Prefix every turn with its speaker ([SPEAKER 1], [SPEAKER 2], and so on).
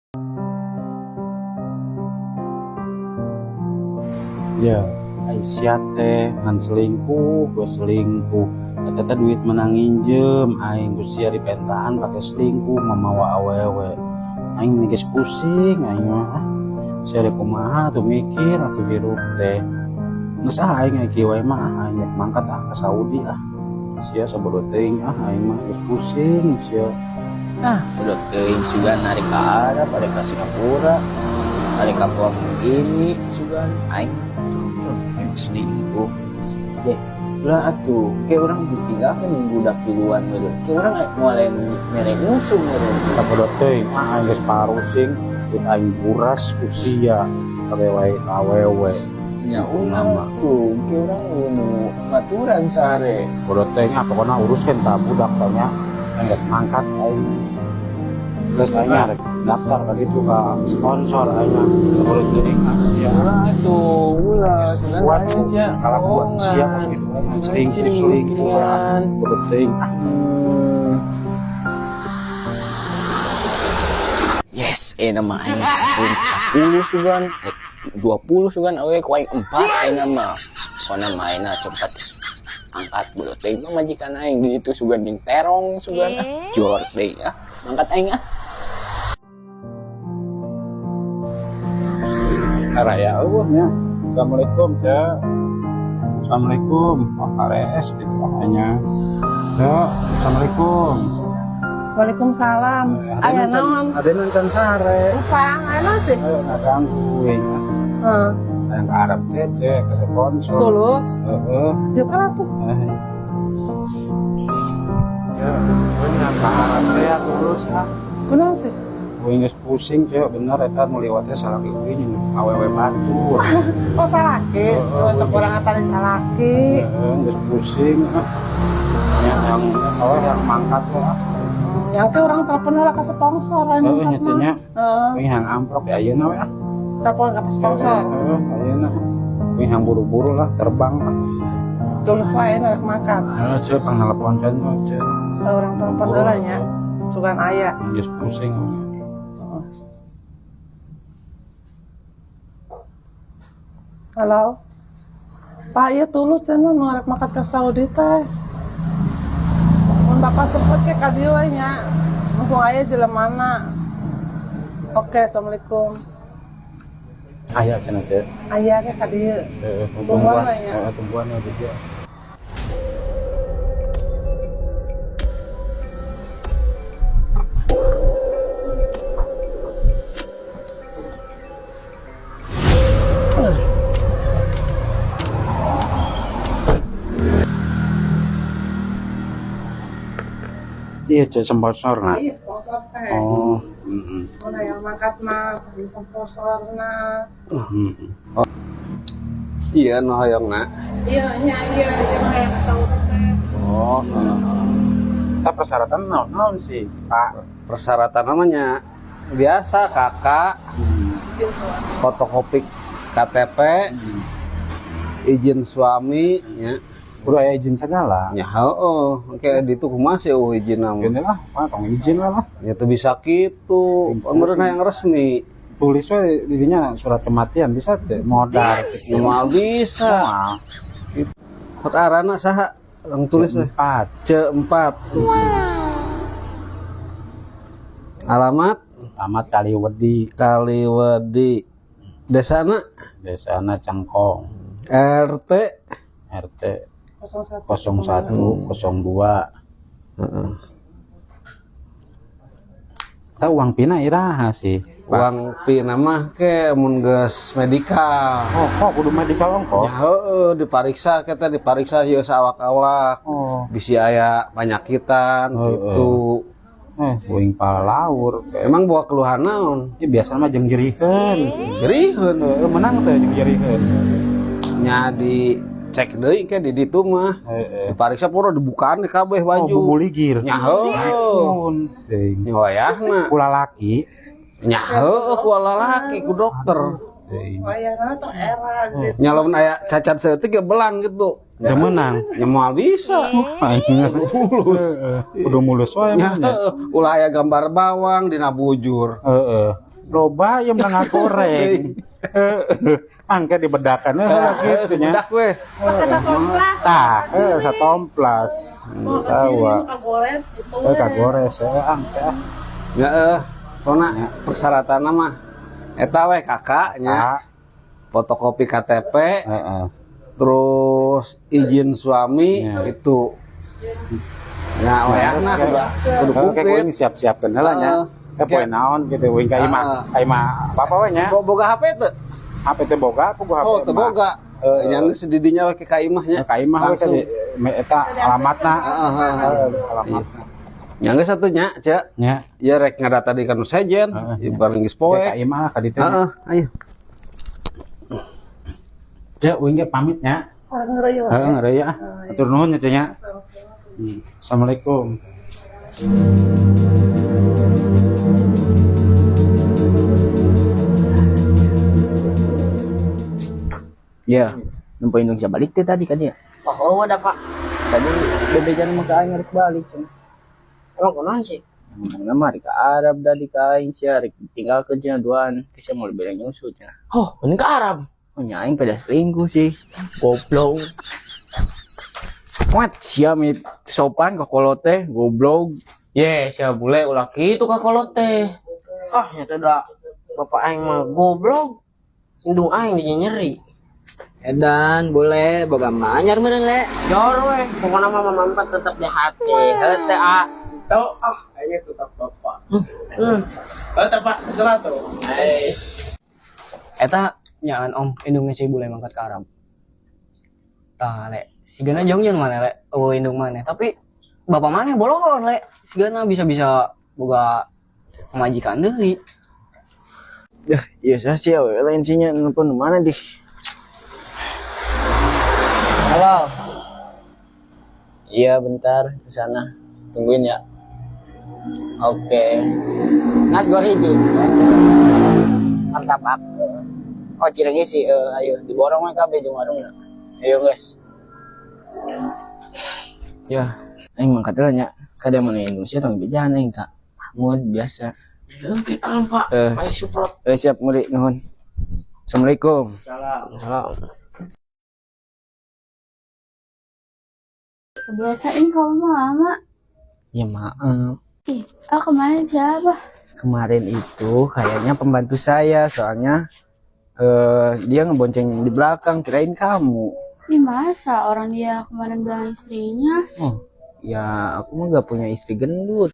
[SPEAKER 1] Ya, Aisyah teh ngan selingkuh, gue selingkuh. Eta teh duit menang nginjem, aing ku sia dipentaan pake selingkuh mamawa awewe. Aing geus pusing aing mah. Ah, sia rek kumaha tuh mikir atuh hirup teh. Geus ah aing kieu wae mah ah, aing rek mangkat ah ka Saudi ah. Sia sabodo teuing ah aing mah geus pusing sia.
[SPEAKER 2] Ah, udah teuing sugan ari ka Arab, ari ka Singapura, ari ka Papua Nugini sugan aing selingkuh. Deh, ulah atuh, kayak urang ditinggalkeun budak tiluan meureun. Kayak urang moal mere musuh meureun.
[SPEAKER 1] Sabodo teuing ah aing geus parusing, duit aing buras ku sia pake wae ka awewe.
[SPEAKER 2] Nya ulah atuh, kayak urang nu ngaturan sare.
[SPEAKER 1] Bodo teuing ah pokona uruskeun tah budak tah nya. Aing rek mangkat aing. Terus aing rek daftar ka ditu ka sponsor aing mah. Sabodo teuing ah sia.
[SPEAKER 2] Ulah atuh, ulah sugan
[SPEAKER 1] Kuat
[SPEAKER 2] aing sia.
[SPEAKER 1] kalakuan sia kos kitu aing selingkuh selingkuh ah. Bodo teuing ah.
[SPEAKER 2] Yes, nama aing bisa selingkuh 10 sugan, 20 sugan awe ku aing 4 aing mah. Pokona mah aing cepat angkat bodo teuing mah majikan aing di ditu sugan jeung terong sugan ah. Jor deui ah. Mangkat aing ah.
[SPEAKER 1] Raya eueuh nya. Assalamualaikum, Cek. Assalamualaikum. Oh, kares gitu nya. Cek, Assalamualaikum.
[SPEAKER 3] Waalaikumsalam. Aya naon?
[SPEAKER 1] Ada nonton sare.
[SPEAKER 3] Sayang aya naon sih?
[SPEAKER 1] Ayo ngaganggu ah.
[SPEAKER 3] Heeh.
[SPEAKER 1] Yang ke Arab teh, Cek, ke sponsor.
[SPEAKER 3] Tulus.
[SPEAKER 1] Heeh.
[SPEAKER 3] Diuk lah tuh.
[SPEAKER 1] Ya, yang ke Arab teh ya tulus ah.
[SPEAKER 3] Kunaon sih?
[SPEAKER 1] Uing geus pusing, Cek, bener eta nu liwat teh salaki uing awewe batur.
[SPEAKER 3] Oh salaki.
[SPEAKER 1] Heeh.
[SPEAKER 3] Untuk orang tadi salaki.
[SPEAKER 1] Heeh, geus pusing ah. Ya, yang awe yang mangkat teh ah.
[SPEAKER 3] Yang ke orang telepon lah ke sponsor aing
[SPEAKER 1] Heeh,
[SPEAKER 3] mangkat
[SPEAKER 1] nya teh nya.
[SPEAKER 3] mah. Heeh.
[SPEAKER 1] Uing yang amprok ya ayeuna we ah.
[SPEAKER 3] Telepon ke sponsor.
[SPEAKER 1] Heeh, ayeuna. Uing yang buru-buru lah terbang ah.
[SPEAKER 3] Tulus wae rek mangkat.
[SPEAKER 1] Heeh, Cek, pang telepon can Cek.
[SPEAKER 3] Orang telepon heula nya. Sugan aya.
[SPEAKER 1] Geus pusing.
[SPEAKER 3] Halo. Pak, iya tulus cenah nu arek mangkat ke Saudi teh. Mun Bapak sempet ke ka dieu we nya. Mumpung aya jelemana. Oke, assalamualaikum.
[SPEAKER 1] Aya cenah, Cek.
[SPEAKER 3] Aya ke ka dieu.
[SPEAKER 1] Heeh,
[SPEAKER 3] Tungguan we nya.
[SPEAKER 1] Heeh, tungguan ya di dieu. Iya, Cek, sponsor nah.
[SPEAKER 3] Iya, sponsor teh.
[SPEAKER 1] Oh, heeh.
[SPEAKER 3] Mun aya mangkat mah kudu sponsorna.
[SPEAKER 1] Heeh.
[SPEAKER 4] Oh. Iya, nu hoyongna.
[SPEAKER 3] Iya, nya iya, iya nu hayang ka Saudi teh.
[SPEAKER 4] Oh, heeh.
[SPEAKER 1] Kita persyaratan naon sih, Pak?
[SPEAKER 4] Persyaratan namanya biasa kakak,
[SPEAKER 3] Izin suami.
[SPEAKER 4] fotokopi KTP, izin suami, ya.
[SPEAKER 1] Udah aya izin segala.
[SPEAKER 4] Ya, heeh, oke di itu kumaha sih eueuh izin mah.
[SPEAKER 1] Gini lah, Pak, tong izin lah lah.
[SPEAKER 4] Ya teu bisa kitu. Meureun yang resmi.
[SPEAKER 1] Tulis we di dinya surat kematian bisa teh modar gitu.
[SPEAKER 4] Moal bisa.
[SPEAKER 1] Moal.
[SPEAKER 4] Hak arana saha? Yang tulis teh.
[SPEAKER 1] C4.
[SPEAKER 4] C4. Alamat?
[SPEAKER 1] Alamat Kaliwedi.
[SPEAKER 4] Kaliwedi. Desana?
[SPEAKER 1] Desana Cangkong.
[SPEAKER 4] RT?
[SPEAKER 1] RT
[SPEAKER 3] 01.
[SPEAKER 1] 01 02.
[SPEAKER 4] Heeh.
[SPEAKER 1] Tahu uang pina iraha sih. Pak.
[SPEAKER 4] Uang pina mah ke mun geus medikal.
[SPEAKER 1] Oh, kok kudu medikal ongko?
[SPEAKER 4] Ya heueuh dipariksa kita dipariksa ieu saawak-awak.
[SPEAKER 1] Oh.
[SPEAKER 4] Bisi aya panyakitan
[SPEAKER 1] Heeh.
[SPEAKER 4] gitu.
[SPEAKER 1] Uing palaur.
[SPEAKER 4] Emang bawa keluhan naon?
[SPEAKER 1] Ya biasa mah jeung jeriheun.
[SPEAKER 4] Jeriheun.
[SPEAKER 1] Heeh, menang teh jeung jeriheun.
[SPEAKER 4] Nya dicek deui ke di ditu mah.
[SPEAKER 1] Heeh.
[SPEAKER 4] Dipariksa pura dibukaan di kabeh
[SPEAKER 1] Oh,
[SPEAKER 4] baju.
[SPEAKER 1] bubuligir.
[SPEAKER 4] Nya heueuh.
[SPEAKER 1] Teuing.
[SPEAKER 4] Nya wayahna.
[SPEAKER 1] Ku lalaki.
[SPEAKER 4] Nya heueuh ku lalaki ku dokter.
[SPEAKER 1] Teuing.
[SPEAKER 3] Wayahna tong era gitu.
[SPEAKER 4] Nya lamun aya cacat saeutik ge belang gitu.
[SPEAKER 1] Teu meunang.
[SPEAKER 4] Nya moal bisa.
[SPEAKER 1] Mulus. Kudu mulus wae
[SPEAKER 4] Nya
[SPEAKER 1] mah nya.
[SPEAKER 4] heueuh ulah aya gambar bawang dina bujur.
[SPEAKER 1] Heeh. Loba yang menang goreng. Angke dibedakan heula kitu nya.
[SPEAKER 4] Bedak we.
[SPEAKER 3] Pakai satomplas.
[SPEAKER 1] Tah, satomplas.
[SPEAKER 3] Mau
[SPEAKER 1] Tahu.
[SPEAKER 3] kagores gitu.
[SPEAKER 1] Kagores angke ah.
[SPEAKER 4] Ya pokona persyaratanna mah eta we KK nya,
[SPEAKER 1] Ah,
[SPEAKER 4] fotokopi KTP,
[SPEAKER 1] heeh.
[SPEAKER 4] terus izin suami itu. Ya, wayahna kudu kudu
[SPEAKER 1] Oke,
[SPEAKER 4] komplit.
[SPEAKER 1] kuing siap-siapkeun heula nya.
[SPEAKER 4] Heeh.
[SPEAKER 1] Poe naon gitu uing ka imah. Ka imah apa we nya?
[SPEAKER 4] Boga HP teu?
[SPEAKER 1] HP teh boga, apa gua HP?
[SPEAKER 4] Oh, teu boga. Nya geus di dinya we ka imah nya.
[SPEAKER 1] Ka imah we
[SPEAKER 4] Langsung.
[SPEAKER 1] eta alamatna.
[SPEAKER 4] Heeh, heeh.
[SPEAKER 1] Alamatna.
[SPEAKER 4] Nya geus atuh nya, Cek.
[SPEAKER 1] Nya.
[SPEAKER 4] Ya rek ngadata di kanu sejen,
[SPEAKER 1] Heeh,
[SPEAKER 4] ya bareng geus
[SPEAKER 1] Ka
[SPEAKER 4] poe.
[SPEAKER 1] imah ka ditu.
[SPEAKER 4] Heeh, ayo.
[SPEAKER 1] Cek uing ge pamit nya.
[SPEAKER 3] Orang ngereuy.
[SPEAKER 1] Heeh, ngeureui ah. Atur nuhun nya Cek nya. Assalamualaikum.
[SPEAKER 2] Ya, nempo indung sia balik teh tadi kan ya.
[SPEAKER 5] Pak, oh ada, Pak.
[SPEAKER 2] Tadi bebejan mah ka aing rek balik cenah.
[SPEAKER 5] Emang kunaon sih?
[SPEAKER 2] Ngomongna mah rek ka Arab da di ka aing sia rek tinggalkeun cenah duaan, ke sia moal bere nyusu cenah.
[SPEAKER 5] Oh, ini ke Arab.
[SPEAKER 2] Oh nya aing pada selingkuh sih.
[SPEAKER 5] Goblok.
[SPEAKER 2] Muat sia mit sopan ka kolot teh goblok.
[SPEAKER 5] Ye, sia bule ulah kitu ka kolot teh. Ah, nyata da bapak aing mah goblok. Indung aing dia nyeri.
[SPEAKER 2] Edan boleh boga manyar meureun le.
[SPEAKER 5] Jor weh, pokoknya mah mama empat tetap di hati. Heuh teh ah.
[SPEAKER 6] Tahu ah, kayaknya tetap bapak.
[SPEAKER 5] Hmm.
[SPEAKER 6] Oh, pak, salah tuh.
[SPEAKER 7] Eta nyaan om indungnya si bule mangkat ke Arab. Tah le, sigana jongjon mana le, oh indung mana. Tapi bapak mana bolon le, sigana bisa-bisa boga majikan deui.
[SPEAKER 2] Dah, iya saya sih awe lain sih nya nelpon mana di. Halo. Iya bentar ke sana. Tungguin ya. Oke. Nas gor hiji. Mantap aku. Oh Cileungsi sih, ayo diborong we kabeh jeung warungna. Ayo guys. Ya, aing mangkat heula nya. Kada mana Indonesia tong bejahan aing tak. Mood biasa.
[SPEAKER 5] Oke, kalem, Pak. Ayo support.
[SPEAKER 2] Siap murid nuhun. Assalamualaikum.
[SPEAKER 5] Salam.
[SPEAKER 8] Kebiasaan kamu mah lama.
[SPEAKER 2] Ya maaf.
[SPEAKER 8] Ih, ah kemarin siapa?
[SPEAKER 2] Kemarin itu kayaknya pembantu saya, soalnya dia ngebonceng di belakang, kirain kamu.
[SPEAKER 8] Ih, masa orang dia kemarin bilang istrinya?
[SPEAKER 2] Oh, ya aku mah gak punya istri gendut.